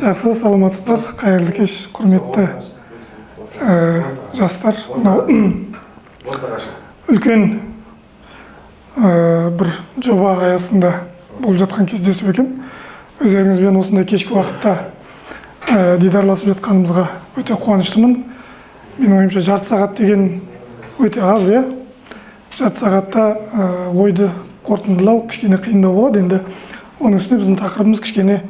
Жақсы, саламатсыздар. Қайырлы кеш, құрметті жастар. Мынау үлкен бір жоба аясында болып жатқан кездесу екен. Өздеріңізбен осындай кешкі уақытта дидарласып жатқанымызға өте қуаныштымын. Менің ойымша, жарты сағат деген өте аз, иә. Жарты сағатта ойды қорытындылау кішкене қиындау болады. Енді оның үстіне біздің тақырыбымыз кішкене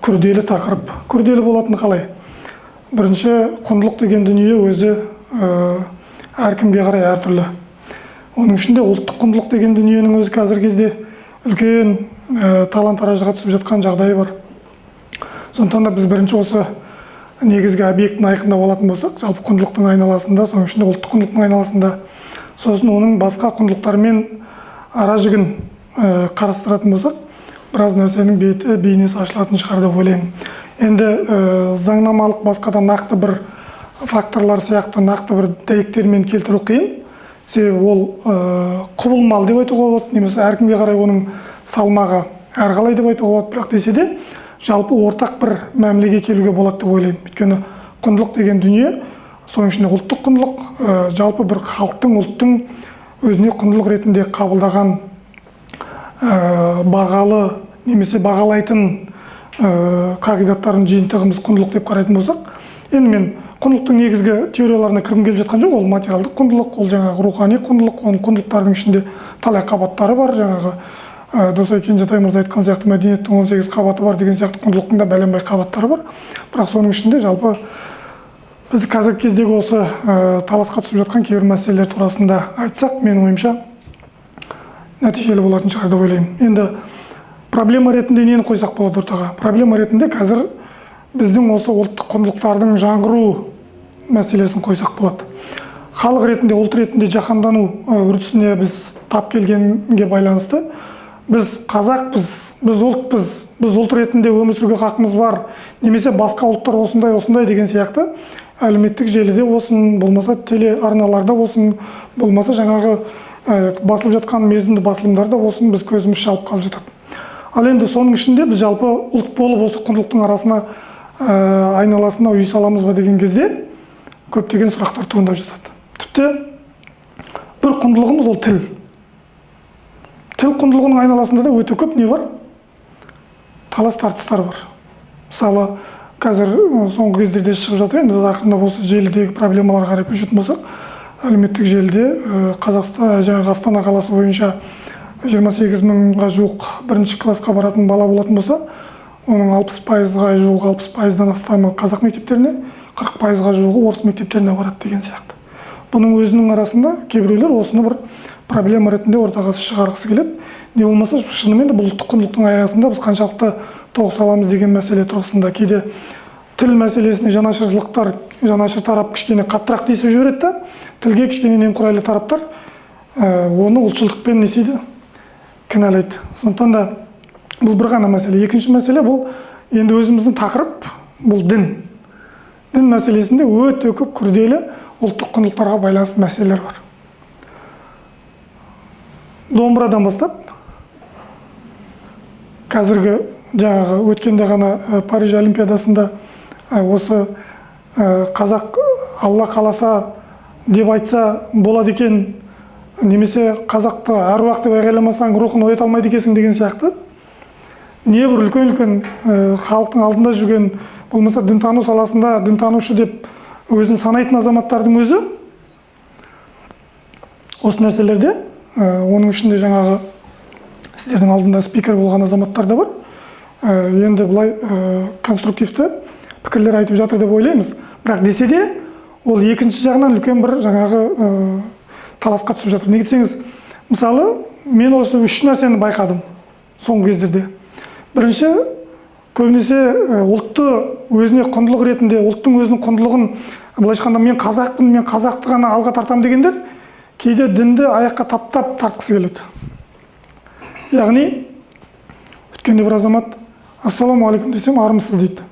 күрделі тақырып. Күрделі болатын қалай? Бірінші, құндылық деген дүние өзі әркімге қарай әртүрлі. Оның ішінде ұлттық құндылық деген дүниенің өзі қазіргі кезде үлкен талан-таражға түсіп жатқан жағдайы бар. Сондықтан да біз бірінші осы негізгі объектіні айқындап алатын болсақ, жалпы құндылықтың айналасында, соның ішінде ұлттық құндылықтың айналасында, сосын оның басқа құндылықтармен ара жігін қарастыратын болсақ, біраз нәрсенің беті, бейнесі ашылатын шығар деп ойлаймын. Енді заңнамалық, басқа да нақты бір факторлар сияқты нақты бір дәйектермен келтіру қиын, себебі ол құбылмалы деп айтуға болады немесе әркімге қарай оның салмағы әрқалай деп айтуға болады. Бірақ десе де, жалпы ортақ бір мәмілеге келуге болады деп ойлаймын. Өйткені құндылық деген дүние, соның ішінде ұлттық құндылық, жалпы бір халықтың, ұлттың өзіне құндылық ретінде қабылдаған бағалы немесе бағалайтын қағидаттардың жиынтығын біз құндылық деп қарайтын болсақ, енді мен құндылықтың негізгі теорияларына кіргім келіп жатқан жоқ. Ол материалдық құндылық, ол жаңағы рухани құндылық, оның құндылықтардың ішінде талай қабаттары бар. Жаңағы Досай Кенжетай мырза айтқан сияқты, мәдениеттің 18 қабаты бар деген сияқты, құндылықтың да бәленбай қабаттары бар. Бірақ соның ішінде жалпы біз қазіргі кездегі осы таласқа түсіп жатқан кейбір мәселелер турасында айтсақ, менің ойымша, нәтижелі болатын шығар деп ойлаймын. Енді проблема ретінде нені қойсақ болады ортаға? Проблема ретінде қазір біздің осы ұлттық құндылықтардың жаңғыру мәселесін қойсақ болады. Халық ретінде, ұлт ретінде жаһандану үрдісіне біз тап келгенге байланысты біз қазақпыз, біз ұлтпыз, біз ұлт ретінде өмір сүруге хақымыз бар немесе басқа ұлттар осындай, осындай деген сияқты әлеуметтік желіде болсын, болмаса телеарналарда болсын, болмаса жаңағы басылып жатқан мерзімді басылымдарда болсын, біз көзіміз шалып қалып жатады. Ал енді соның ішінде біз жалпы ұлт болып осы құндылықтың арасына, айналасына үй саламыз ба деген кезде көптеген сұрақтар туындап жатады. Тіпті бір құндылығымыз ол тіл. Тіл құндылығының айналасында да өте көп не бар, талас тартыстар бар. Мысалы, қазір соңғы кездерде шығып жатыр. Енді біз ақырындап осы желідегі проблемаларға қарай көшетін болсақ, әлеуметтік желіде Қазақстан, жаңағы Астана қаласы бойынша 28 мыңға жуық бірінші классқа баратын бала болатын болса, оның 60%-ға жуық, 60%-дан астамы қазақ мектептеріне, 40%-ға жуығы орыс мектептеріне барады деген сияқты. Бұның өзінің арасында кейбіреулер осыны бір проблема ретінде ортаға шығарғысы келеді. Не болмаса шынымен де бұл ұлттық құндылықтың аясында біз қаншалықты тоғыса аламыз деген мәселе тұрғысында кейде тіл мәселесіне жанашырлықтар, жанашыр тарап кішкене қаттырақ тиісіп жібереді да, тілге кішкене немқұрайлы тараптар оны ұлтшылдықпен не істейді, кінәлайды. Сондықтан да бұл бір ғана мәселе. Екінші мәселе, бұл енді өзіміздің тақырып, бұл дін. Дін мәселесінде өте көп күрделі ұлттық құндылықтарға байланысты мәселелер бар. Домбырадан бастап қазіргі жаңағы өткенде ғана Париж олимпиадасында осы қазақ «Алла қаласа» деп айтса болады екен немесе қазақты әруақ деп айғайламасаң, рухын оята алмайды екенсің деген сияқты небір үлкен үлкен халықтың алдында жүрген, болмаса дінтану саласында дінтанушы деп өзін санайтын азаматтардың өзі осы нәрселерде, оның ішінде жаңағы сіздердің алдында спикер болған азаматтар да бар, енді былай конструктивті пікірлер айтып жатыр деп ойлаймыз. Бірақ десе де, ол екінші жағынан үлкен бір жаңағы таласқа түсіп жатыр. Неге десеңіз, мысалы, мен осы үш нәрсені байқадым соңғы кездерде. Бірінші, көбінесе ұлтты өзіне құндылық ретінде, ұлттың өзінің құндылығын, былайша айтқанда, мен қазақпын, мен қазақты ғана алға тартамын дегендер кейде дінді аяққа таптап тартқысы келеді. Яғни өткенде бір азамат «Ассалаумағалейкум» десем, «Армысыз» дейді.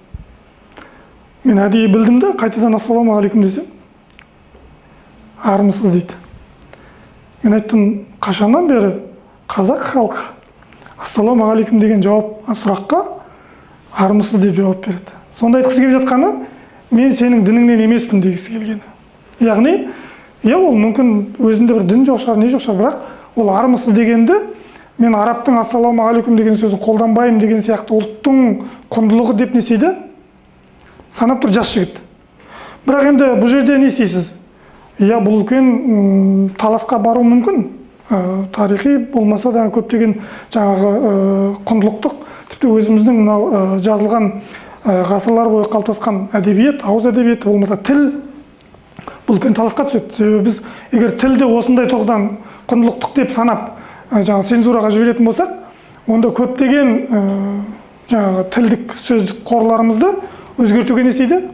Мен әдейі білдім да, қайтадан «Ассалаумағалейкум» десем, «Армысыз» дейді. Мен айттым: қашаннан бері қазақ халқы «Ассалаумағалейкум» деген жауап сұраққа Армысыз деп жауап береді. Сонда айтқысы келіп жатқаны, мен сенің дініңнен емеспін дегісі келгені. Яғни, иә, ол мүмкін өзінде бір дін жоқ шығар, не жоқ шығар, бірақ ол армысыз дегенді мен арабтың ассалаумағалейкум деген сөзін қолданбаймын деген сияқты ұлттың құндылығы деп не істейді? Санап тұр жас жігіт. Бірақ енді бұл жерде не істейсіз? Иә, бұл үлкен таласқа баруы мүмкін. Тарихи болмаса да көптеген жаңағы құндылықтық, тіпті өзіміздің мынау жазылған ғасырлар бойы қалыптасқан әдебиет, ауыз әдебиеті болмаса тіл, бұл үлкен таласқа түседі. Себебі біз егер тілді осындай тұрғыдан құндылықтық деп санап, жаңағы цензураға жіберетін болсақ, онда көптеген жаңағы тілдік сөздік қорларымызды өзгертуге не істейді?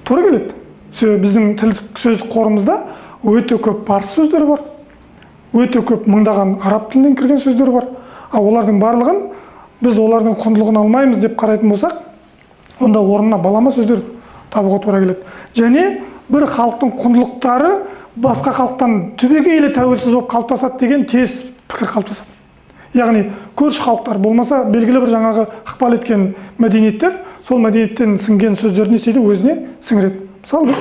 Тура келеді. Себебі біздің тілдік сөздік қорымызда өте көп парсы сөздері бар, өте көп мыңдаған араб тілінен кірген сөздер бар. Ал олардың барлығын біз олардың құндылығын алмаймыз деп қарайтын болсақ, онда орнына балама сөздер табуға тура келеді. Және бір халықтың құндылықтары басқа халықтан түбегейлі тәуелсіз болып қалыптасады деген теріс пікір қалыптасады. Яғни көрші халықтар болмаса белгілі бір жаңағы ықпал еткен мәдениеттер сол мәдениеттен сіңген сөздерді не істейді? Өзіне сіңіреді. Мысалы, біз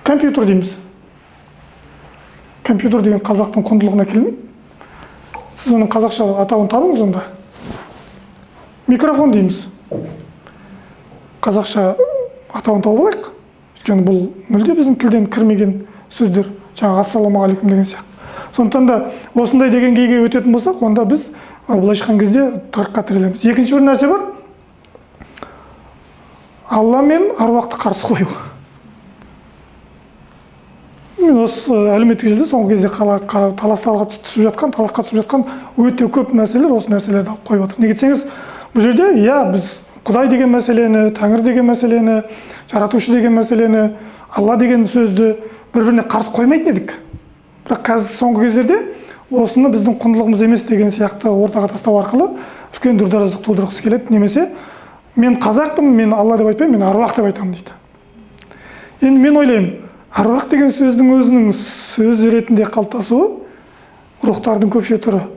компьютер дейміз. Компьютер деген қазақтың құндылығына келмейді. Сіз оның қазақша атауын табыңыз онда. Микрофон дейміз. Қазақша атауын тауып алайық. Өйткені бұл мүлде біздің тілден кірмеген сөздер, жаңағы ассалаумағалейкум деген сияқты. Сондықтан да осындай дегенге өтетін болсақ, онда біз былайша айтқан кезде тығырыққа тірелеміз. Екінші бір нәрсе бар. Алла мен аруақты қарсы қою. Мен осы әлеуметтік желіде соңғы кезде таласқа түсіп жатқан, таласқа түсіп жатқан өте көп мәселелер осы нәрселерді алып қойып отыр. Неге десеңіз, бұл жерде иә, біз Құдай деген мәселені, Тәңір деген мәселені, Жаратушы деген мәселені, Алла деген сөзді бір-біріне қарсы қоймайтын едік. Бірақ қазір соңғы кездерде осыны біздің құндылығымыз емес деген сияқты ортаға тастау арқылы үлкен дүрдараздық тудырғысы келеді. Немесе мен қазақпын, мен Алла деп айтпаймын, мен аруақ деп айтамын дейді. Енді мен ойлаймын, аруақ деген сөздің өзінің сөз ретінде қалыптасуы рухтардың көпше түрі.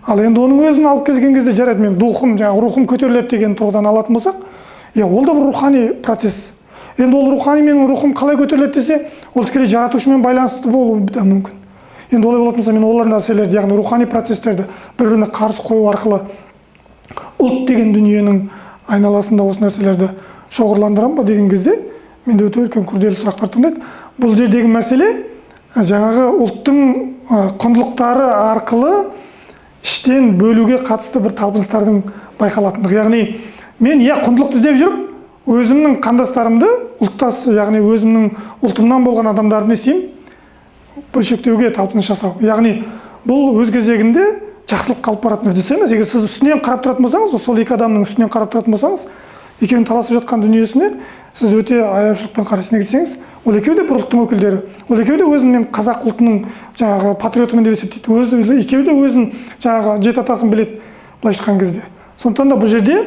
Ал енді оның өзін алып келген кезде, жарайды, мен духым, жаңағы рухым көтеріледі деген тұрғыдан алатын болсақ, иә, ол да бір рухани процесс. Енді ол рухани менің рухым қалай көтеріледі десе, ол тікелей жаратушымен байланысты болуы да мүмкін. Енді олай болатын болса, мен олар нәрселерді, яғни рухани процестерді бір-біріне қарсы қою арқылы ұлт деген дүниенің айналасында осы нәрселерді шоғырландырамын ба деген кезде менде өте үлкен күрделі сұрақтар туындайды. Бұл жердегі мәселе жаңағы ұлттың құндылықтары арқылы іштен бөлуге қатысты бір талпыныстардың байқалатындығы. Яғни мен иә құндылықты іздеп жүріп, өзімнің қандастарымды, ұлттас, яғни өзімнің ұлтымнан болған адамдарды не істеймін? Бөлшектеуге талпыныс жасау. Яғни бұл өз кезегінде жақсылыққа алып баратын үрдіс емес. Егер сіз үстінен қарап тұратын болсаңыз, сол екі адамның үстінен қарап тұратын болсаңыз, екеуінің таласып жатқан дүниесіне сіз өте аяушылықпен қарайсыз. Неге десеңіз, ол екеуі де бір ұлттың өкілдері. Ол екеуі де өзін мен қазақ ұлтының жаңағы патриотымын деп есептейді. Өзі екеуі де өзін жаңағы жеті атасын біледі, былайша айтқан кезде. Сондықтан да бұл жерде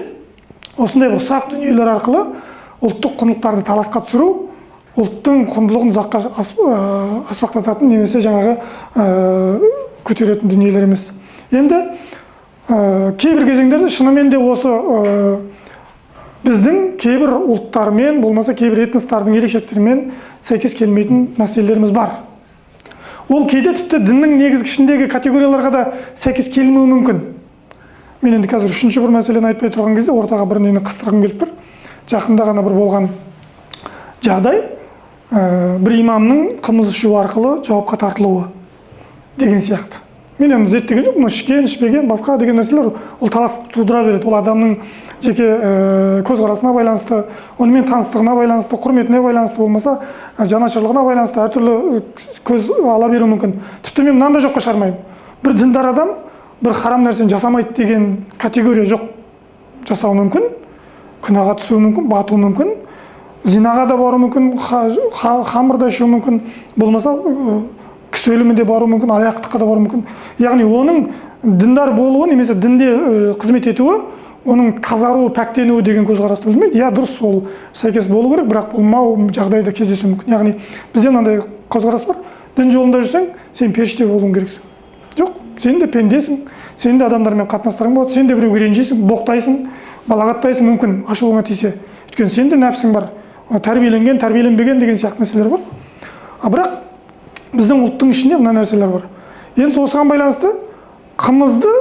осындай бір ұсақ дүниелер арқылы ұлттық құндылықтарды таласқа түсіру ұлттың құндылығын ұзаққа аспақтататын немесе жаңағы көтеретін дүниелер емес. Енді кейбір кезеңдерде шынымен де осы біздің кейбір ұлттармен, болмаса кейбір этностардың ерекшеліктерімен сәйкес келмейтін мәселелеріміз бар. Ол кейде тіпті діннің негізгі ішіндегі категорияларға да сәйкес келмеуі мүмкін. Мен енді қазір үшінші бір мәселені айтпай тұрған кезде ортаға бір нені қыстырғым келіп тұр. Жақында ғана бір болған жағдай, бір имамның қымыз ішу арқылы жауапқа тартылуы деген сияқты. Мен енді зерттеген жоқпын, ішкен, ішпеген, басқа деген нәрселер ол талас тудыра береді. Ол адамның жеке көзқарасына байланысты, онымен таныстығына байланысты, құрметіне байланысты, болмаса жанашырлығына байланысты әртүрлі көз ала беруі мүмкін. Тіпті мен мынаны да жоққа шығармаймын. Бір діндар адам бір харам нәрсені жасамайды деген категория жоқ. Жасауы мүмкін, күнәға түсуі мүмкін, батуы мүмкін, зинаға да баруы мүмкін, хамыр да ішуі мүмкін, болмаса кісі өліміне де баруы мүмкін, аяқтыққа да баруы мүмкін. Яғни оның діндар болуы немесе дінде қызмет етуі, оның тазаруы, пәктенуі деген көзқарасты білмейді. Иә, дұрыс, ол сәйкес болу керек, бірақ болмау жағдайда кездесуі мүмкін. Яғни бізде мынандай көзқарас бар: дін жолында жүрсең, сен періште болуың керексің. Жоқ, сен де пендесің, сен де адамдармен қатынастарың болады, сен де біреуге ренжисің, боқтайсың, Балағаттайсың мүмкін, ашуыңа тисе. Өйткені сен де нәпсің бар, тәрбиеленген, тәрбиеленбеген деген сияқты нәрселер бар. А бірақ біздің ұлттың ішінде мына нәрселер бар. Енді осыған байланысты қымызды,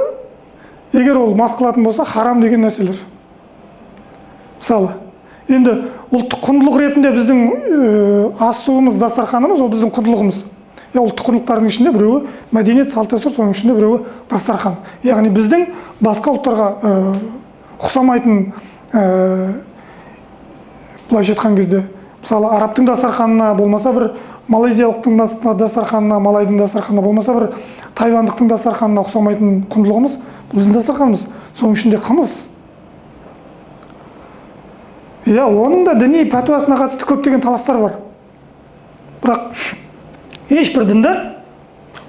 егер ол мас қылатын болса, харам деген нәрселер. Мысалы, енді ұлттық құндылық ретінде біздің ас-суымыз, дастарханымыз, ол біздің құндылығымыз. Ұлттық құндылықтардың ішінде біреуі мәдениет, салт дәстүр, соның ішінде біреуі дастархан. Яғни біздің басқа ұлттарға ұқсамайтын, былайша айтқан кезде, мысалы, арабтың дастарханына, болмаса бір малайзиялықтың дастарханына, малайдың дастарханына, болмаса бір тайвандықтың дастарханына ұқсамайтын құндылығымыз бұл біздің дастарханымыз. Соның ішінде қымыз. Иә, оның да діни пәтуасына қатысты көптеген таластар бар. Бірақ ешбір діндар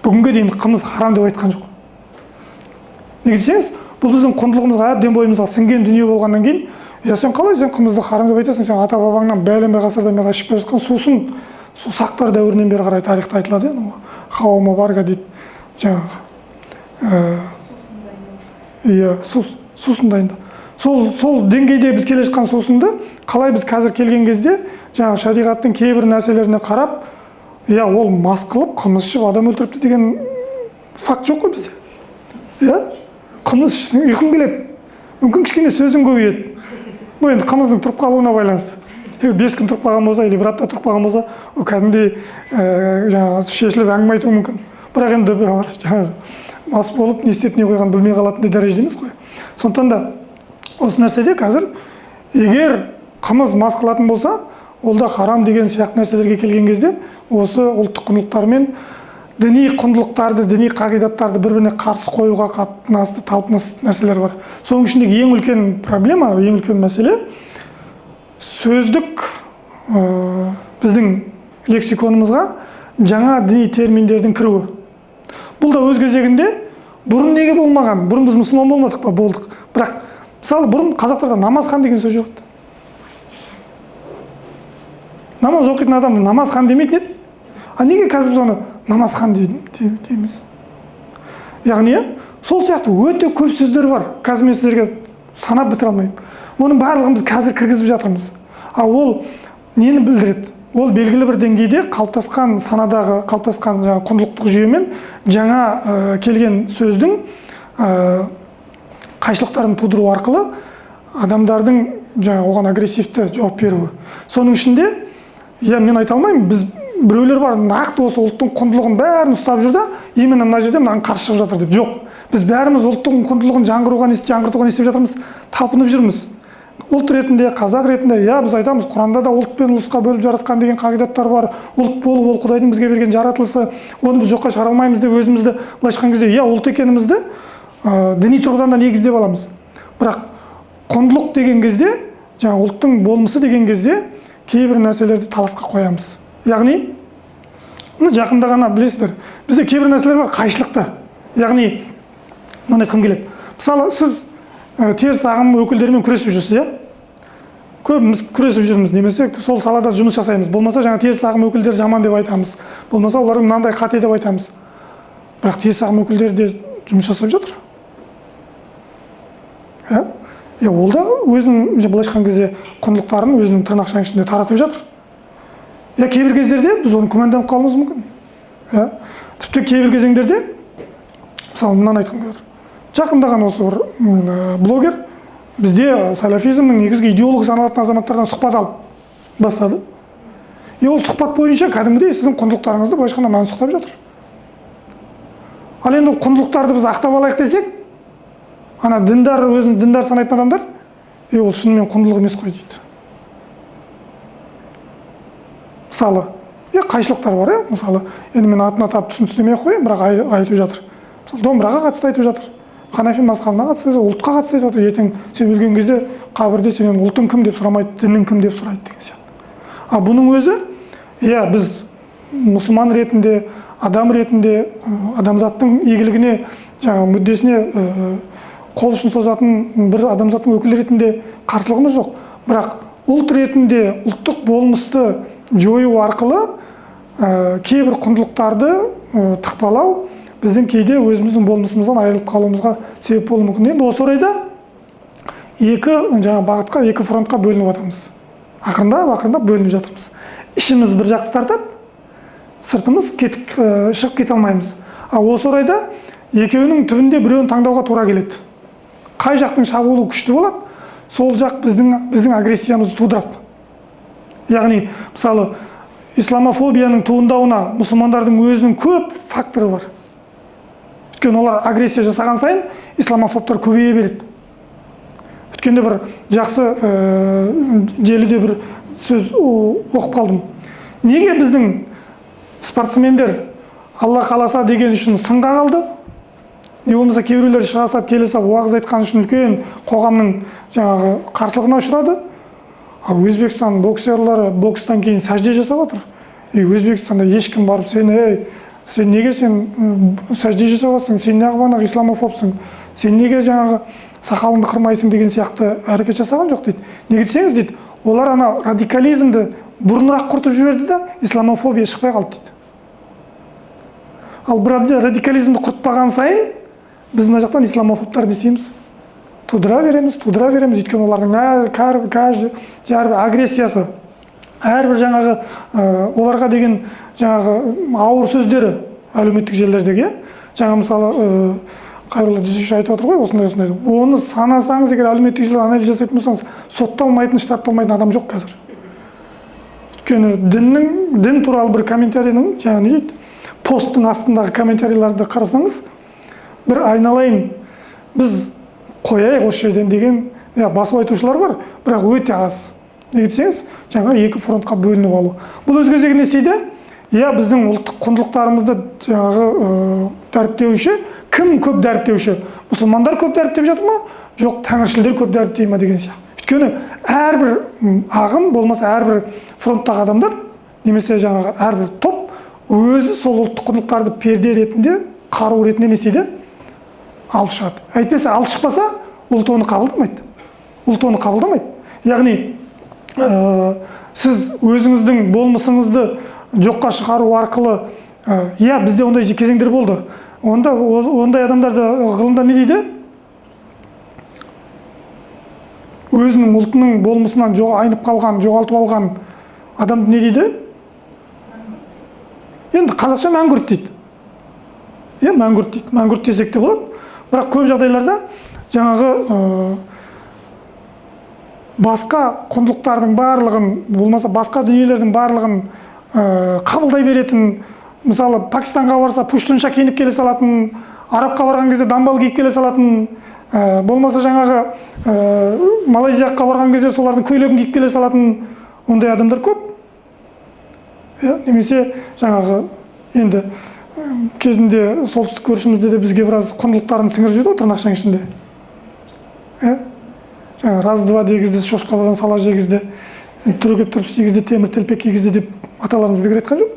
бүгінге дейін қымыз харам деп айтқан жоқ. Неге десеңіз, бұл біздің құндылығымызға әбден бойымызға сіңген дүние болғаннан кейін, иә, сен қалай сен қымызды харам деп айтасың, сен ата-бабаңнан бәленбай ғасырдан бері ішіп келе жатқан сусын, сол сақтар дәуірінен бері қарай тарихта айтылады, иә, хауама барга дейді, жаңағы. Иә, сусын дайындау. Сол деңгейде біз келе жатқан сусынды қалай біз қазір келген кезде жаңағы шариғаттың кейбір нәрселеріне қарап, иә, ол мас қылып қымыз ішіп адам өлтіріпті деген факт жоқ қой бізде. Иә, қымыз ішсең ұйқың келеді, мүмкін кішкене сөзің көбейеді. Ну енді қымыздың тұрып қалуына байланысты. Егер 5 күн тұрып қалған болса, или бір апта тұрып қалған болса, ол кәдімгідей жаңағы шешіліп әңгіме айтуы мүмкін. Бірақ енді жаңағы мас болып не істеп не қойғанын білмей қалатындай дәрежеде емес қой. Сондықтан да осы нәрседе қазір егер қымыз мас қылатын болса, ол да харам деген сияқты нәрселерге келген кезде осы ұлттық құндылықтар мен діни құндылықтарды, діни қағидаттарды бір-біріне қарсы қоюға қатынасты талпыныс нәрселер бар. Соның ішіндегі ең үлкен проблема, ең үлкен мәселе сөздік, біздің лексиконымызға жаңа діни терминдердің кіруі. Бұл да өз кезегінде бұрын неге болмаған? Бұрын біз мұсылман болмадық па? Болдық. Бірақ мысалы бұрын қазақтарда намазхан деген сөз жоқ еді. Намаз оқитын адамды намазхан демейтін еді. А неге қазір біз оны намазхан дейміз? Яғни сол сияқты өте көп сөздер бар. Қазір мен сіздерге санап бітіре алмаймын. Оның барлығын біз қазір кіргізіп жатырмыз. А ол нені білдіреді? Ол белгілі бір деңгейде қалыптасқан санадағы қалыптасқан жаңа құндылықтық жүйемен жаңа келген сөздің қайшылықтарын тудыру арқылы адамдардың жаңа оған агрессивті жауап беруі. Соның ішінде, иә, мен айта алмаймын, біз біреулер бар нақты осы ұлттың құндылығын бәрін ұстап жүр да, именно мына жерде мынаны қарсы шығып жатыр деп. Жоқ, біз бәріміз ұлттың құндылығын жаңғыртуға не істеп жатырмыз, талпынып жүрміз. Ұлт ретінде, қазақ ретінде, иә, біз айтамыз, Құранда да ұлт пен ұлысқа бөліп жаратқан деген қағидаттар бар. Ұлт болу ол Құдайдың бізге берген жаратылысы, оны біз жоққа шығара алмаймыз деп өзімізді былайша айтқан кезде, иә, ұлт екенімізді діни тұрғыдан да негіздеп аламыз. Бірақ құндылық деген кезде, жаңа ұлттың болмысы деген кезде кейбір нәрселерді таласқа қоямыз. Яғни, мына жақында ғана білесіздер, бізде кейбір нәрселер бар қайшылықты. Яғни, мынандай кім келеді? Мысалы, сіз теріс ағым өкілдерімен күресіп жүрсіз, иә? Көбіміз күресіп жүрміз, немесе сол салада жұмыс жасаймыз. Болмаса жаңа теріс ағым өкілдері жаман деп айтамыз. Болмаса олар мынандай қате деп айтамыз. Бірақ теріс ағым өкілдері де жұмыс жасап жатыр. Иә? Ол да өзінің, былайша айтқан кезде, құндылықтарын өзінің тырнақшаның ішінде таратып жатыр. Иә, кейбір кездерде біз оны күмәнданып қалуымыз мүмкін. Иә? Тіпті кейбір кезеңдерде, мысалы, мынаны айтқым келіп отыр. Жақында ғана осы бір блогер бізде салафизмнің негізгі идеологы саналатын азаматтардан сұхбат алып бастады. И ол сұхбат бойынша кәдімгідей сіздің құндылықтарыңызды былайша айтқанда мансұқтап жатыр. Ал енді құндылықтарды біз ақтап алайық десек, ана діндар, өзін діндар санайтын адамдар, ол шынымен құндылық емес қой дейді. Мысалы, қайшылықтар бар, мысалы, енді мен атын атап түсін-түсінемей ақ қояйын, бірақ айтып жатыр. Мысалы, домбыраға қатысты айтып жатыр. Ханафи мазхабына қатысты, ұлтқа қатысты айтып жатыр. Ертең сен өлген кезде қабірде сенен ұлтың кім деп сұрамайды, дінің кім деп сұрайды деген сияқты. А бұның өзі, иә, біз мұсылман ретінде, адам ретінде, адамзаттың игілігіне, жаңағы мүддесіне қол ұшын созатын бір адамзаттың өкілі ретінде қарсылығымыз жоқ. Бірақ ұлт ретінде ұлттық болмысты жою арқылы кейбір құндылықтарды тықпалау біздің кейде өзіміздің болмысымыздан айырылып қалуымызға себеп болуы мүмкін. Енді осы орайда Екі жаңа бағытқа, екі фронтқа бөлініп жатырмыз. Ақырындап бөлініп жатырмыз. Ішіміз бір жақты тартады, сыртымыз кетіп, шығып кете алмаймыз. Ал осы орайда екеуінің түбінде біреуін таңдауға тура келеді. Қай жақтың шабуылы күшті болады, сол жақ біздің агрессиямызды тудырады. Яғни, мысалы, исламофобияның туындауына мұсылмандардың өзінің көп факторы бар. Өйткені олар агрессия жасаған сайын исламофобтар көбейе береді. Өткенде бір жақсы желіде бір сөз оқып қалдым. Неге біздің спортсмендер Алла қаласа деген үшін сынға қалды? Не болмаса кейбіреулер шыға салып, келе салып уағыз айтқан үшін үлкен қоғамның жаңағы қарсылығына ұшырады. Ал Өзбекстан боксерлары бокстан кейін сәжде жасап жатыр. И Өзбекстанда ешкім барып сен, ей, сен неге сен сәжде жасап жатсың, сен неғып ана исламофобсың, сен неге жаңағы сақалыңды қырмайсың деген сияқты әрекет жасаған жоқ дейді. Неге десеңіз дейді, олар ана радикализмді бұрынырақ құртып жіберді да, исламофобия шықпай қалды дейді. Ал бір радикализмді құртпаған сайын біз мына жақтан исламофобтар не істейміз? Тудыра береміз, тудыра береміз. Өйткені олардың әрбір агрессиясы, әрбір жаңағы оларға деген жаңағы ауыр сөздері әлеуметтік желілердегі, жаңа мысалы Қайролла Дүйсешев айтып отыр ғой, осындай осындай. Оны санасаңыз, егер әлеуметтік желіде анализ жасайтын болсаңыз, сотталмайтын, штрафталмайтын адам жоқ қазір. Өйткені дін туралы бір комментарийдің, жаңағы не дейді, посттың астындағы комментарийларды қарасаңыз, бір айналайын, біз қояйық осы жерден деген басу айтушылар бар, бірақ өте аз. Неге десеңіз, жаңа екі фронтқа бөлініп алу. Бұл өз кезегінде не істейді? Иә, біздің ұлттық құндылықтарымызды жаңағы дәріптеуші, кім көп дәріптеуші? Мұсылмандар көп дәріптеп жатыр ма? Жоқ, тәңіршілдер көп дәріптей ма деген сияқты. Өйткені әрбір ағым, болмаса әрбір фронттағы адамдар, немесе жаңағы әрбір топ өзі сол ұлттық құндылықтарды перде ретінде, қару ретінде не істейді? Алып шығады. Әйтпесе алып шықпаса, ұлт оны қабылдамайды. Ұлт оны қабылдамайды. Яғни, сіз өзіңіздің болмысыңызды жоққа шығару арқылы, иә, бізде ондай кезеңдер болды. Онда ондай адамдарды ғылымда не дейді? Өзінің ұлтының болмысынан айнып қалған, жоғалтып алған адамды не дейді? Енді қазақша мәңгүрт дейді. Иә, мәңгүрт дейді. Мәңгүрт десек те болады. Бірақ көп жағдайларда жаңағы басқа құндылықтардың барлығын, болмаса басқа дүниелердің барлығын қабылдай беретін, мысалы, Пакистанға барса пуштунша киініп келе салатын, Арабқа барған кезде дамбал киіп келе салатын, болмаса жаңағы Малайзияға барған кезде солардың көйлегін киіп келе салатын ондай адамдар көп. Немесе жаңағы енді кезінде солтүстік көршімізде де бізге біраз құндылықтарын сіңіріп жіберді ғой тырнақшаның ішінде. Жаңағы раз-два дегізді, шошқадан сала жегізді, түрегеп тұрып сигізді, темір телпек кигізді деп аталарымыз бекер айтқан жоқ.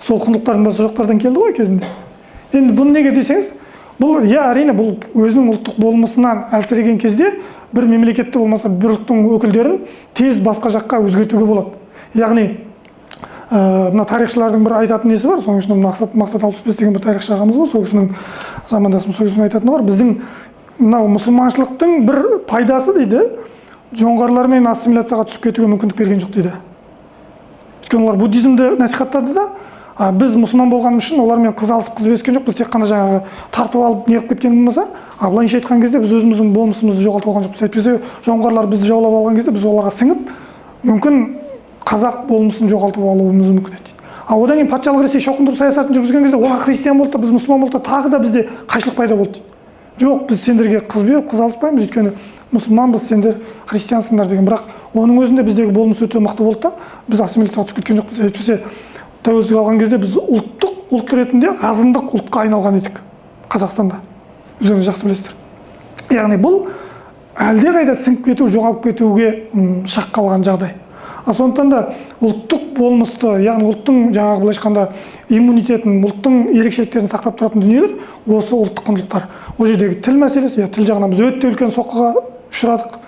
Сол құндылықтардың бәрі сол жақтардан келді ғой кезінде. Енді бұны неге десеңіз, бұл, иә, әрине, бұл өзінің ұлттық болмысынан әлсіреген кезде бір мемлекетті, болмаса бір ұлттың өкілдерін тез басқа жаққа өзгертуге болады. Яғни, мына тарихшылардың бір айтатын несі бар, соның ішінде Мақсат 65 деген бір тарихшы ағамыз бар, сол кісінің замандасым, сол кісінің айтатыны бар. Біздің мынау мұсылманшылықтың бір пайдасы дейді, жоңғарлармен ассимиляцияға түсіп кетуге мүмкіндік берген жоқ дейді. Өйткені олар буддизмді насихаттады да, а біз мұсылман болғанымыз үшін олармен қыз алысып қыз беріскен жоқпыз, тек қана жаңағы тартып алып неғып кеткен болмаса, а былайынша айтқан кезде біз өзіміздің болмысымызды жоғалтып алған жоқпыз. Әйтпесе жоңғарлар бізді жаулап алған кезде біз оларға сіңіп, мүмкін қазақ болмысын жоғалтып алуымыз мүмкін еді дейді. А одан кейін патшалық Ресей шоқындыру саясатын жүргізген кезде олар христиан болды да, біз мұсылман болдық та, тағы да бізде қайшылық пайда болды дейді. Жоқ, біз сендерге қыз беріп қыз алыспаймыз, өйткені мұсылманбыз, сендер христиансыңдар деген. Бірақ оның өзінде біздегі болмыс өте мықты болды да, біз ассимиляцияға түсіп кеткен жоқпыз. Әйтпесе тәуелсіздік алған кезде біз ұлттық ұлт ретінде азындық ұлтқа айналған едік Қазақстанда. Өздеріңіз жақсы білесіздер. Яғни бұл әлдеқайда сіңіп кету, жоғалып кетуге шақ қалған жағдай. А сондықтан да ұлттық болмысты, яғни ұлттың жаңағы былайша айтқанда иммунитетін, ұлттың ерекшеліктерін сақтап тұратын дүниелер осы ұлттық құндылықтар. Ол жердегі тіл мәселесі, иә, тіл жағынан біз өте үлкен соққыға ұшырадық.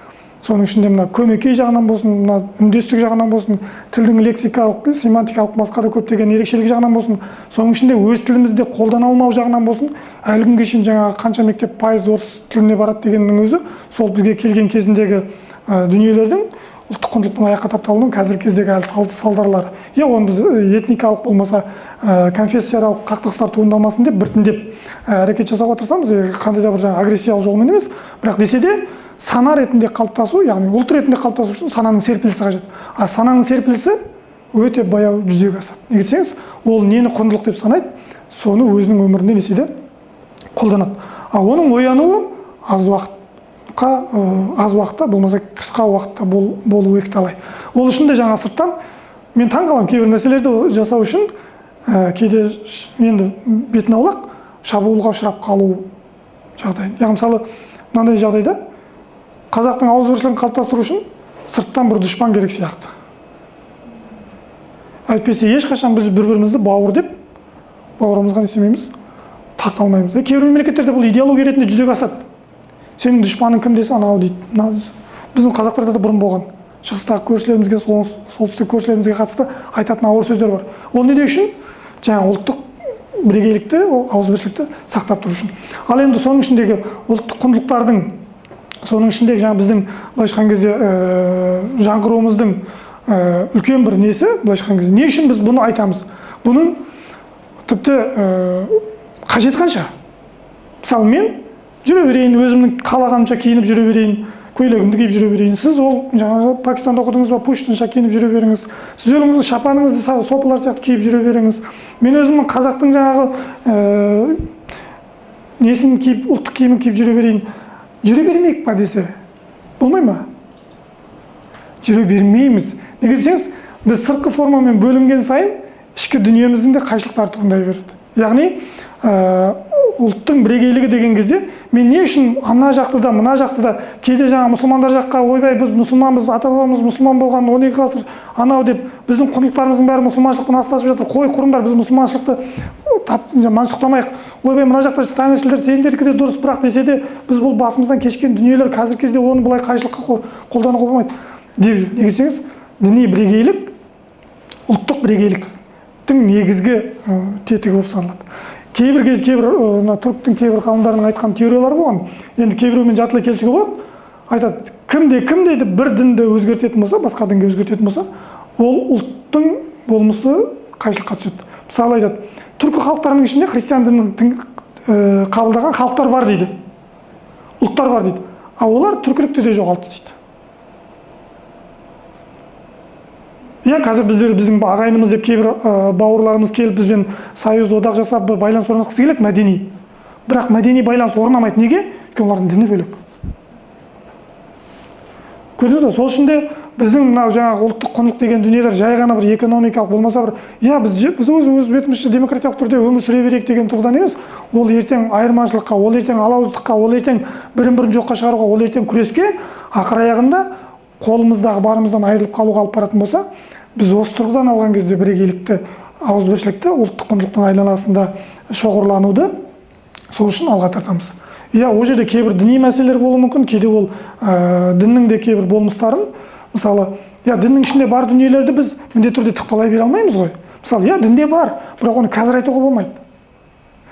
Соның ішінде мына көмекей жағынан болсын, мына үндестік жағынан болсын, тілдің лексикалық, семантикалық басқа да көптеген ерекшелігі жағынан болсын, соның ішінде өз тілімізде қолдана алмау жағынан болсын, әлі күнге шейін жаңағы қанша мектеп пайыз орыс тіліне барады дегеннің өзі сол бізге келген кезіндегі дүниелердің, ұлттық құндылықтың аяққа тапталуының қазіргі кездегі әлі салдарлары. Иә, оны біз этникалық болмаса конфессияаралық қақтығыстар туындамасын деп біртіндеп әрекет жасауға тырысамыз, қандай да бір жаңағы агрессиялық жолмен емес, бірақ десе де сана ретінде қалыптасу, яғни ұлт ретінде қалыптасу үшін сананың серпілісі қажет. А сананың серпілісі өте баяу жүзеге асады. Неге десеңіз, ол нені құндылық деп санайды, соны өзінің өмірінде не істейді, қолданады. А оның оянуы аз уақытта болмаса қысқа уақытта болуы екіталай. Ол үшін де жаңа сырттан мен таң қаламын, кейбір нәрселерді жасау үшін кейде енді бетін аулақ шабуылға ұшырап қалу жағдайы. Яғни мысалы мынандай жағдайда қазақтың ауызбіршілігін қалыптастыру үшін сырттан бір дұшпан керек сияқты. Әйтпесе ешқашан біз бір-бірімізді бауыр деп бауырымызға не істемейміз, тарта алмаймыз. Кейбір мемлекеттерде бұл идеология ретінде жүзеге асады. Сенің дұшпаның кім десе, анау дейді. Біздің қазақтарда да бұрын болған. Шығыстағы көршілерімізге, солтүстік көршілерімізге қатысты айтатын ауыр сөздер бар. Ол не үшін? Жаңа ұлттық бірегейлікті, ауызбіршілікті сақтап тұру үшін. Ал енді соның ішіндегі ұлттық құндылықтардың, соның ішіндегі жаңа біздің былайша айтқан кезде жаңғыруымыздың үлкен бір несі, былайша айтқан кезде, не үшін біз бұны айтамыз? Бұның тіпті қажет қанша? Мысалы мен жүре берейін, өзімнің қалағанымша киініп жүре берейін, көйлегімді киіп жүре берейін. Сіз ол жаңағы Пакистанда оқыдыңыз ба, пуштунша киініп жүре беріңіз. Сіз өзіңіздің шапаныңызды сопылар сияқты киіп жүре беріңіз. Мен өзімнің қазақтың жаңағы несін киіп, ұлттық киімін киіп жүре берейін. Жүре бермейік па десе, болмай ма? Жүре бермейміз. Неге десеңіз, біз сыртқы формамен бөлінген сайын ішкі дүниеміздің де қайшылықтары туындай береді. Яғни ұлттың бірегейлігі деген кезде мен не үшін ана жақты да, мына жақты да, кейде жаңа мұсылмандар жаққа ойбай біз мұсылманбыз, ата-бабамыз мұсылман болған 12 ғасыр анау деп біздің құндылықтарымыздың бәрі мұсылманшылықпен астасып жатыр, қой құрыңдар, біз мұсылманшылықты мансұқтамайық, ойбай мына жақта тәңіршілдер сендердікі де дұрыс, бірақ десе де біз бұл басымыздан кешкен дүниелер қазіргі кезде оны былай қайшылыққа қолдануға болмайды деп жүр. Неге десеңіз, діни бірегейлік ұлттық бірегейліктің негізгі тетігі болып саналады. Кейбір кез кейбір мына түріктің кейбір ғалымдарының айтқан теориялары болған. Енді кейбіреумен жартылай келісуге болады. Айтады, кімде кім дейді бір дінді өзгертетін болса, басқа дінге өзгертетін болса, ол ұлттың болмысы қайшылыққа түседі. Мысалы айтады, түркі халықтарының ішінде христиан дінін қабылдаған халықтар бар дейді. Ұлттар бар дейді. А олар түркілікті де жоғалтты дейді. Иә, қазір біздер біздің ағайынымыз деп кейбір бауырларымыз келіп бізбен союз, одақ жасап бір байланыс орнатқысы келеді мәдени. Бірақ мәдени байланыс орнамайды. Неге? Өйткені олардың діні бөлек. Көрдіңіз бе? Сол үшін де біздің мынау жаңағы ұлттық құндылық деген дүниелер жай ғана бір экономикалық болмаса бір, иә, біз өз бетімізше демократиялық түрде өмір сүре берейік деген тұрғыдан емес, ол ертең айырмашылыққа, ол ертең алауыздыққа, ол ертең бірін-бірін жоққа шығаруға, ол ертең күреске, ақыр аяғында қолымыздағы барымыздан айырылып қалуға алып баратын болса, біз осы тұрғыдан алған кезде бірегейлікті, ауызбіршілікті, ұлттық құндылықтың айланасында шоғырлануды сол үшін алға тартамыз. Иә, ол жерде кейбір діни мәселелер болуы мүмкін, кейде ол діннің де кейбір болмыстарын, мысалы, иә, діннің ішінде бар дүниелерді біз міндетті түрде тықпалай бере алмаймыз ғой. Мысалы, иә, дінде бар, бірақ оны қазір айтуға болмайды.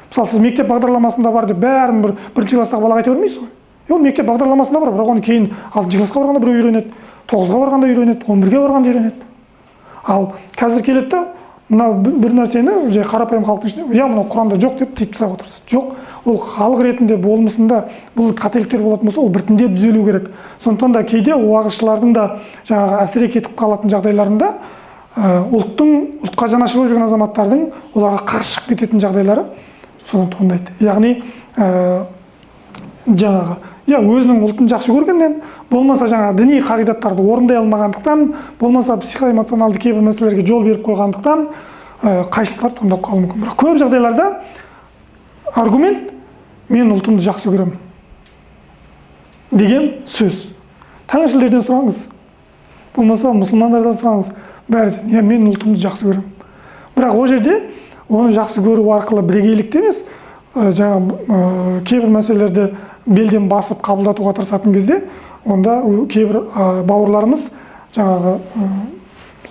Мысалы, сіз мектеп бағдарламасында бар деп бәрін бір бірінші класстағы балаға айта бермейсіз ғой. Ол мектеп бағдарламасында бар, бірақ оны кейін 6-шы классқа барғанда біреу үйренеді, 9-ға барғанда үйренеді, 11-ге барғанда үйренеді. Ал қазір келеді де, мынау бір нәрсені жай қарапайым халықтың ішінде, иә, мынау Құранда жоқ деп тыйып тастап отырсыз. Жоқ, ол халық ретінде болмысында бұл қателіктер болатын болса, ол біртіндеп түзелу керек. Сондықтан да кейде уағызшылардың да жаңағы әсіре кетіп қалатын жағдайларында ұлтқа жанашыр болып жүрген азаматтардың оларға қарсы шығып кететін жағдайлары содан туындайды. Яғни жаңағы, иә, өзінің ұлтын жақсы көргеннен, болмаса жаңағы діни қағидаттарды орындай алмағандықтан, болмаса психоэмоционалды кейбір мәселелерге жол беріп қойғандықтан қайшылықтар туындап қалуы мүмкін. Бірақ көп жағдайларда аргумент мен ұлтымды жақсы көремін деген сөз. Тәңіршілдерден сұраңыз, болмаса мұсылмандардан сұраңыз, бәрі де, иә, мен ұлтымды жақсы көремін. Бірақ ол жерде оны жақсы көру арқылы бірегейлікті емес, жаңа кейбір мәселелерді белден басып қабылдатуға тырысатын кезде Онда кейбір бауырларымыз жаңағы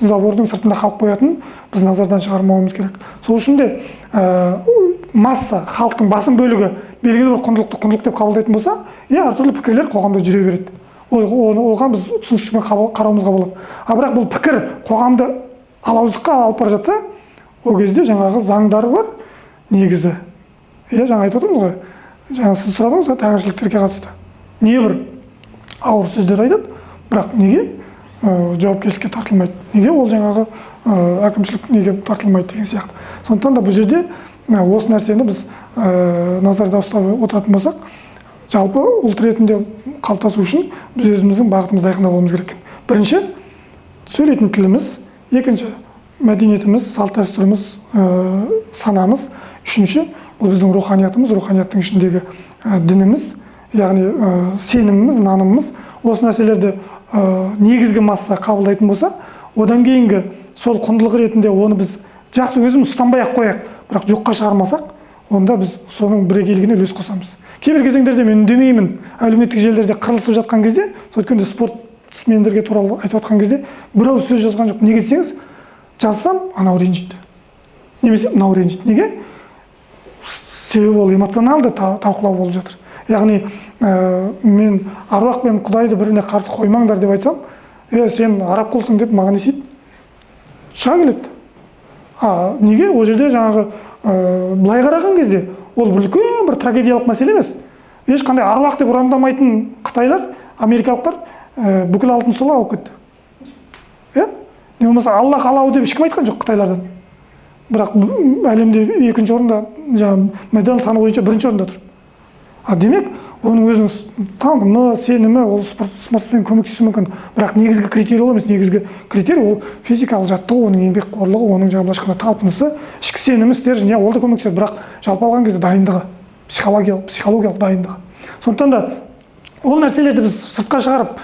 забордың сыртында қалып қоятын біз назардан шығармауымыз керек. Сол үшін де масса, халықтың басым бөлігі белгілі бір құндылықты құндылық деп қабылдайтын болса, иә, әртүрлі пікірлер қоғамда жүре береді. Оған біз түсіністікпен қарауымызға болады. А бірақ бұл пікір қоғамды алауыздыққа алып бара жатса, ол кезде жаңағы заңдар бар негізі. Иә, жаңа айтып отырмыз ғой, жаңа сіз сұрадыңыз ғой тәңіршіліктерге қатысты. Небір ауыр сөздер айтады, бірақ неге жауапкершілікке тартылмайды? Неге ол жаңағы әкімшілік неге тартылмайды деген сияқты. Сондықтан да бұл жерде осы нәрсені біз назарда ұстап отыратын болсақ, жалпы ұлт ретінде қалыптасу үшін біз өзіміздің бағытымызды айқындап алуымыз керек. Бірінші, сөйлейтін тіліміз, екінші, мәдениетіміз, салт дәстүріміз, санамыз, үшінші, бұл біздің руханиятымыз, руханияттың ішіндегі дініміз, яғни сеніміміз, нанымымыз. Осы нәрселерді негізгі масса қабылдайтын болса, одан кейінгі сол құндылық ретінде оны біз жақсы өзіміз ұстанбай ақ қояйық, бірақ жоққа шығармасақ, онда біз соның бірегейлігіне үлес қосамыз. Кейбір кезеңдерде мен үндемеймін, әлеуметтік желілерде қырылысып жатқан кезде, сол өткенде спортсмендерге туралы айтып жатқан кезде бір ауыз сөз жазған жоқ. Неге десеңіз, жазсам анау ренжиді немесе мынау ренжиді. Неге? Себебі ол эмоционалды талқылау болып жатыр. Яғни мен аруақ пен құдайды біріне қарсы қоймаңдар деп айтсам, е, сен араб құлсың деп маған не істейді, шыға келеді. А неге? Ол жерде жаңағы былай қараған кезде ол бір үлкен бір трагедиялық мәселе емес. Ешқандай аруақ деп ұрандамайтын қытайлар, америкалықтар бүкіл алтын солар алып кетті. Иә, не болмаса Аллах алау деп ешкім айтқан жоқ қытайлардан, бірақ әлемде екінші орында, жаңағы медаль саны бойынша бірінші орында тұр. А демек, оның өзінің танымы, сенімі, ол спортсмен көмектесуі мүмкін, бірақ негізгі критерий ол емес. Негізгі критерий ол физикалық жаттығу, оның еңбекқорлығы, оның жаңағы былайша айтқанда талпынысы, ішкі сенімі, стержень. Иә, ол да көмектеседі, бірақ жалпы алған кезде дайындығы, психологиялық дайындығы. Сондықтан да ол нәрселерді біз сыртқа шығарып,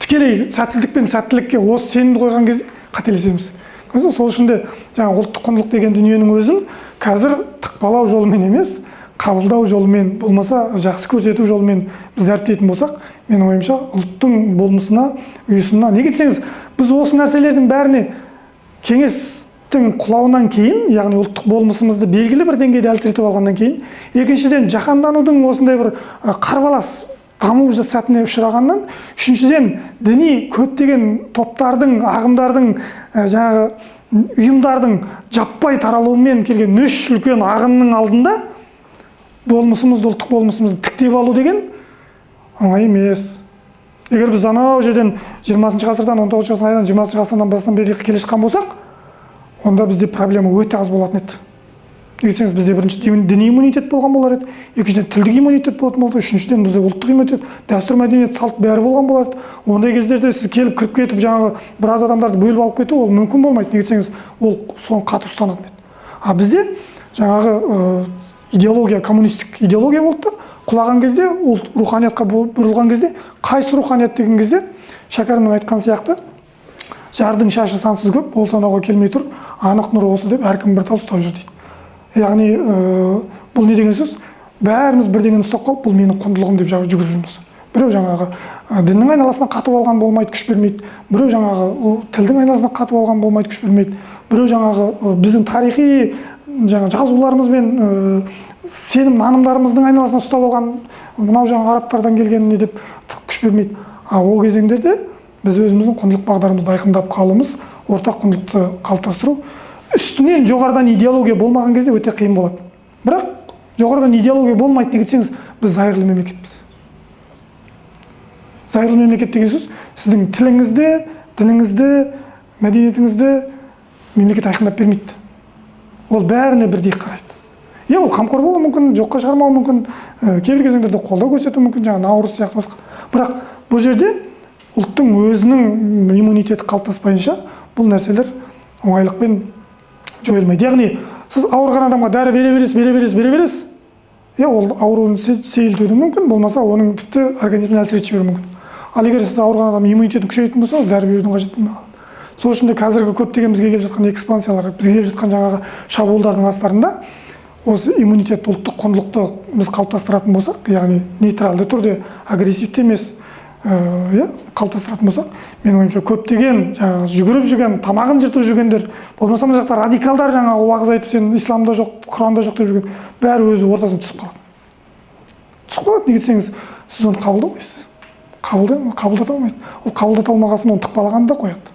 тікелей сәтсіздік пен сәттілікке осы сенімді қойған кезде қателесеміз. Көрдіңіз бе? Сол үшін де жаңағы ұлттық құндылық деген дүниенің өзін қазір тықпалау жолымен емес, қабылдау жолымен, болмаса жақсы көрсету жолымен біз дәріптейтін болсақ, менің ойымша, ұлттың болмысына, ұйысына. Неге десеңіз, біз осы нәрселердің бәріне кеңестің құлауынан кейін, яғни ұлттық болмысымызды белгілі бір деңгейде әлсіретіп алғаннан кейін, екіншіден, жаһанданудың осындай бір қарбалас даму сәтіне ұшырағаннан, үшіншіден, діни көптеген топтардың, ағымдардың, жаңағы ұйымдардың жаппай таралуымен келген үш үлкен ағынның алдында болмысымызды, ұлттық болмысымызды тіктеп алу деген оңай емес. Егер біз анау жерден 20 ғасырдан, 19 ғасырдан, 20 ғасырдан бастан бері келе жатқан болсақ, онда бізде проблема өте аз болатын еді. Неге десеңіз, бізде бірінші діни иммунитет болған болар еді, екіншіден, тілдік иммунитет болатын болды, үшіншіден, бізде ұлттық иммунитет, дәстүр, мәдениет, салт бәрі болған болар еді. Ондай кездерде сіз келіп, кіріп кетіп, жаңағы біраз адамдарды бөліп алып кету ол мүмкін болмайды. Неге десеңіз, ол соны қатты ұстанатын еді. А бізде жаңағы идеология, коммунистік идеология болды да, құлаған кезде, ұлт руханиятқа бұрылған кезде, қайсы руханият деген кезде, Шәкәрімнің айтқан сияқты, жардың шашы сансыз көп, ол санауға келмей тұр, анық нұр осы деп әркім бір тал ұстап жүр дейді. Яғни бұл не деген сөз? Бәріміз бірдеңені ұстап қалып, бұл менің құндылығым деп жүгіріп жүрміз. Біреу жаңағы діннің айналасына қатып алған болмайды, күш бермейді. Біреу жаңағы тілдің айналасына қатып алған болмайды, күш бермейді. Біреу жаңағы біздің тарихи жаңа жазуларымыз бен сенім нанымдарымыздың айналасына ұстап алған, мынау жаңағы арабтардан келген не деп күш бермейді. А ол кезеңдерде біз өзіміздің құндылық бағдарымызды айқындап қалуымыз, ортақ құндылықты қалыптастыру үстінен жоғарыдан идеология болмаған кезде өте қиын болады. Бірақ жоғарыдан идеология болмайды. Неге десеңіз, біз зайырлы мемлекетпіз. Зайырлы мемлекет деген сөз, сіздің тіліңізді, дініңізді, мәдениетіңізді мемлекет айқындап бермейді, ол бәріне бірдей қарайды. Иә, ол қамқор болуы мүмкін, жоққа шығармауы мүмкін, кейбір кезеңдерде қолдау көрсетуі мүмкін, жаңағы наурыз сияқты басқа. Бірақ бұл жерде ұлттың өзінің иммунитеті қалыптаспайынша бұл нәрселер оңайлықпен жойылмайды. Яғни сіз ауырған адамға дәрі бере бересіз, бере бересіз, бере бересіз, иә, ол ауруын сейілтуі де мүмкін, болмаса оның тіпті организмін әлсіретіп жіберуі мүмкін. Ал егер сіз ауырған адамның иммунитетін күшейтетін болсаңыз, дәрі берудің қажеті болмай қалады. Сол үшін де қазіргі көптеген бізге келіп жатқан экспансиялар, бізге келіп жатқан жаңағы шабуылдардың астарында осы иммунитет, ұлттық құндылықты біз қалыптастыратын болсақ, яғни нейтралды түрде, агрессивті емес. иә, қалыптастыратын болсақ, менің ойымша көптеген жаңағы жүгіріп жүрген, тамағын жыртып жүргендер, болмаса мына жақта радикалдар жаңағы уағыз айтып, сен исламда жоқ, құранда жоқ деп жүрген, бәрі өз ортасына түсіп қалады. Түсіп қалады, неге десеңіз, сіз оны қабылдамайсыз. Қабылдата алмайсыз. Ол қабылдата алмаған соң оны тықпалағанды да қояды.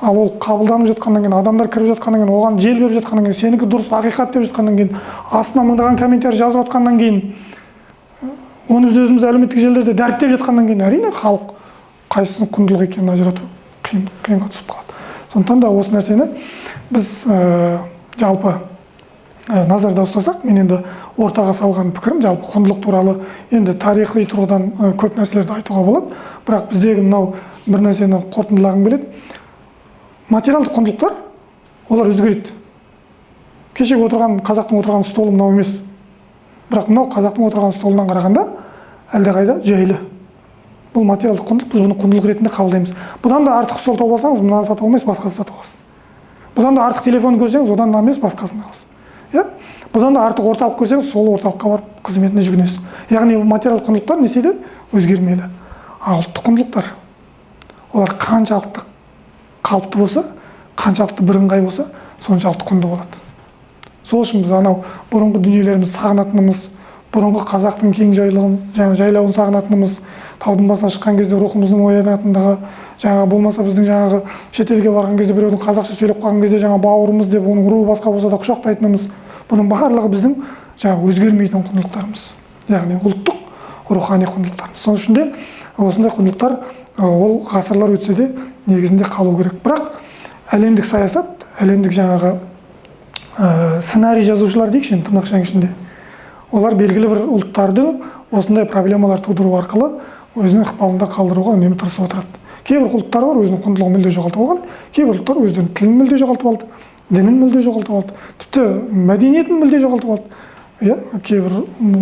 Ал ол қабылданып жатқаннан кейін, адамдар кіріп жатқаннан кейін, оған жел беріп жатқаннан кейін, сенікі дұрыс, ақиқат деп жатқаннан кейін, астына мыңдаған комментарий жазып жатқаннан кейін, оны біз өзіміз әлеуметтік желілерде дәріптеп жатқаннан кейін, әрине халық қайсысының құндылық екенін ажырату қиынға түсіп қалады. Сондықтан да осы нәрсені біз жалпы назарда ұстасақ, мен енді ортаға салған пікірім жалпы құндылық туралы енді тарихи тұрғыдан көп нәрселерді айтуға болады, бірақ біздегі мынау бір нәрсені қорытындылағым келеді. Материалдық құндылықтар олар өзгереді. Кешегі отырған қазақтың отырған столы мынау емес, бірақ мынау қазақтың отырған столынан қарағанда әлдеқайда жайлы. Бұл материалдық құндылық, біз бұны құндылық ретінде қабылдаймыз. Бұдан да артық стол тауып алсаңыз, мынаны сатып алмайсыз, басқасын сатып аласыз. Бұдан да артық телефон көрсеңіз, одан да емес, басқасын аласыз. Иә? Бұдан да артық орталық көрсеңіз, сол орталыққа барып қызметіне жүгінесіз. Яғни материалдық құндылықтар не істейді? Өзгермелі. Ал ұлттық құндылықтар, олар қаншалықты қалыпты болса, қаншалықты бірыңғай болса, соншалықты құнды болады. Сол үшін біз анау бұрынғы дүниелерімізді сағынатынымыз, бұрынғы қазақтың кең жайлауын, жаңа жайлауын сағынатынымыз, таудың басына шыққан кезде рухымыздың оянатындығы, жаңа болмаса біздің жаңағы шетелге барған кезде біреудің қазақша сөйлеп қалған кезде жаңа бауырымыз деп оның руы басқа болса да құшақтайтынымыз, бұның барлығы біздің жаңа өзгермейтін құндылықтарымыз, яғни ұлттық рухани құндылықтарымыз. Сол үшін де осындай құндылықтар ол ғасырлар өтсе де негізінде қалу керек. Бірақ әлемдік саясат, әлемдік жаңағы сценарий жазушылар дейікші енді тырнақшаның ішінде, олар белгілі бір ұлттардың осындай проблемалар тудыру арқылы өзінің ықпалында қалдыруға үнемі тырысып отырады. Кейбір ұлттар бар, өзінің құндылығын мүлде жоғалтып алған, кейбір ұлттар өздерінің тілін мүлде жоғалтып алды, дінін мүлде жоғалтып алды, тіпті мәдениетін мүлде жоғалтып алды. Иә, кейбір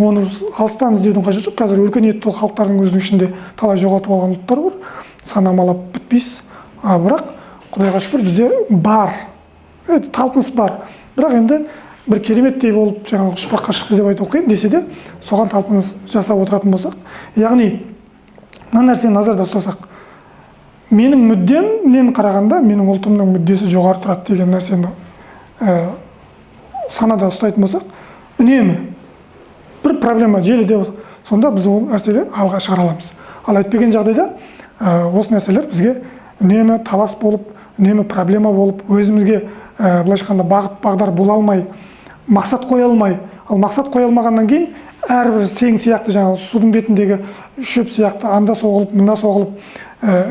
оны алыстан іздеудің қажеті жоқ. Қазір өркениетті халықтардың өзінің ішінде талай жоғалтып алған ұлттар бар, санамалап бітпейсіз. А бірақ Құдайға шүкір бізде бар, талпыныс бар. Бірақ енді бір кереметтей болып жаңағы ұшпаққа шықты деп айту қиын, десе де соған талпыныс жасап отыратын болсақ, яғни мына нәрсені назарда ұстасақ, менің мүддемнен қарағанда менің ұлтымның мүддесі жоғары тұрады деген нәрсені санада ұстайтын болсақ, үнемі бір проблема желіде болса, сонда біз ол нәрсені алға шығара аламыз. Ал әйтпеген жағдайда осы нәрселер бізге үнемі талас болып, үнемі проблема болып, өзімізге былайша айтқанда бағыт бағдар бола алмай, мақсат қоя алмай, ал мақсат қоя алмағаннан кейін әрбір сең сияқты жаңағы судың бетіндегі шөп сияқты анда соғылып, мында соғылып,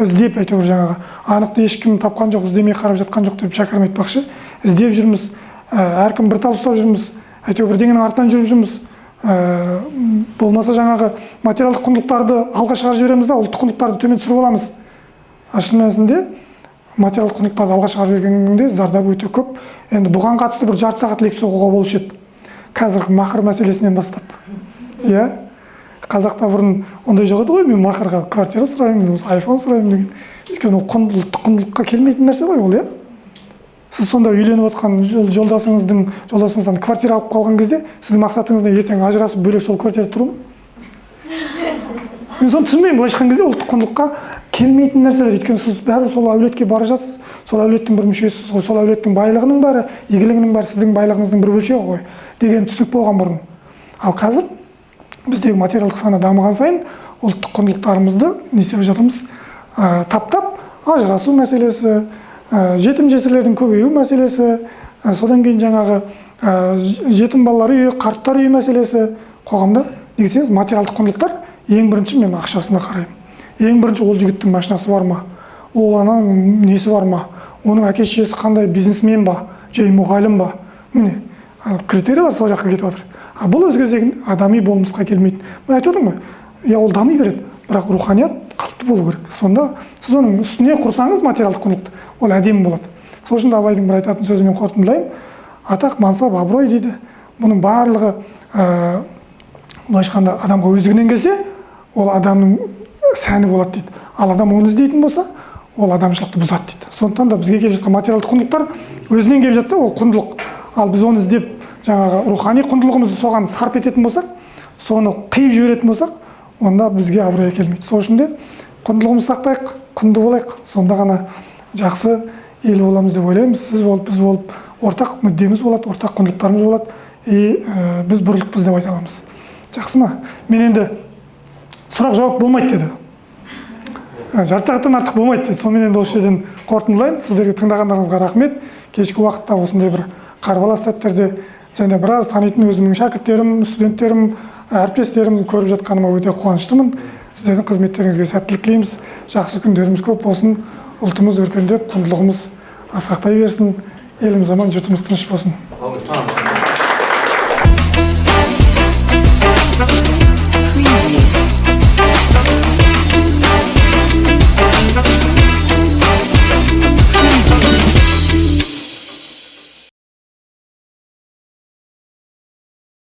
іздеп әйтеуір жаңағы анықты ешкім тапқан жоқ, іздемей қарап жатқан жоқ деп Шәкәрім айтпақшы, іздеп жүрміз, әркім бір тал ұстап жүрміз, әйтеуір бірдеңенің артынан жүріп жүрміз. Болмаса жаңағы материалдық құндылықтарды алға шығарып жібереміз да, ұлттық құндылықтарды төмен түсіріп аламыз. А шын мәнісінде материалдық құндылықтарды алға шығарып жібергенде зардабы өте көп. Енді бұған қатысты бір жарты сағат лекция оқуға болушы еді. Қазіргі махр мәселесінен бастап. Иә? Қазақта бұрын ондай жоқ еді ғой, мен махрға квартира сұраймын, болмаса айфон сұраймын деген. Өйткені ол ұлттық құндылыққа келмейтін нәрсе ғой ол, иә? Сіз сонда үйленіп отқан жолдасыңыздан квартира алып қалған кезде сіздің мақсатыңыз не? Ертең ажырасып бөлек сол квартирада тұру ма? Мен соны түсінбеймін. Былайша айтқан кезде ұлттық құндылыққа келмейтін нәрселер. Өйткені сіз бәрібір сол әулетке бара жатсыз, сол әулеттің бір мүшесісіз ғой, сол әулеттің байлығының бәрі, игілігінің бәрі сіздің байлығыңыздың бір бөлшегі ғой деген түсінік болған бұрын. Ал қазір біздегі материалдық сана дамыған сайын ұлттық құндылықтарымызды не істеп жатырмыз? Таптап ажырасу мәселесі, жетім жесірлердің көбею мәселесі, содан кейін жаңағы жетім балалар үйі, қарттар үйі мәселесі қоғамда. Неге десеңіз, материалдық құндылықтар ең бірінші мен ақшасына қараймын. Ең бірінші ол жігіттің машинасы бар ма, ол ананың несі бар ма, оның әке шешесі қандай, бизнесмен ба, жай мұғалім ба, міне критериялар сол жаққа кетіп жатыр. А бұл өз кезегінде адами болмысқа келмейді. Мен айтып отырмын ғой, иә, ол дами береді, бірақ руханият қалыпты болу керек. Сонда сіз оның үстіне құрсаңыз материалдық құндылықты, ол әдемі болады. Сол үшін де Абайдың бір айтатын сөзімен қорытындылаймын. Атақ, мансап, абырой дейді. Бұның барлығы былайша айтқанда адамға өздігінен келсе, ол адамның сәні болады дейді. Ал адам оны іздейтін болса, ол адамшылықты бұзады дейді. Сондықтан да бізге келіп жатқан материалдық құндылықтар өзінен келіп жатса, ол құндылық. Ал біз оны іздеп жаңағы рухани құндылығымызды соған сарп ететін болсақ, соны қиып жіберетін болсақ, онда бізге абырой әкелмейді. Сол үшін де Құндылығымызды сақтайық, құнды болайық, сонда ғана жақсы ел боламыз деп ойлаймыз. Сіз болып, біз болып, ортақ мүддеміз болады, ортақ құндылықтарымыз болады, и біз бірлікпіз деп айта аламыз. Жақсы ма? Мен енді сұрақ жауап болмайды деді. Жарты сағаттан артық болмайды деді. Сонымен, енді осы жерден қорытындылаймын. Сіздерге тыңдағандарыңызға рахмет. Кешкі уақытта осындай бір қарбалас сәттерде және біраз танитын өзімнің шәкірттерім, студенттерім, әріптестерім көріп жатқаныма өте қуаныштымын. Сіздердің қызметтеріңізге сәттілік тілейміз. Жақсы күндеріміз көп болсын, ұлтымыз өркендеп, құндылығымыз асқақтай берсін, еліміз аман, жұртымыз тыныш болсын. Әумин.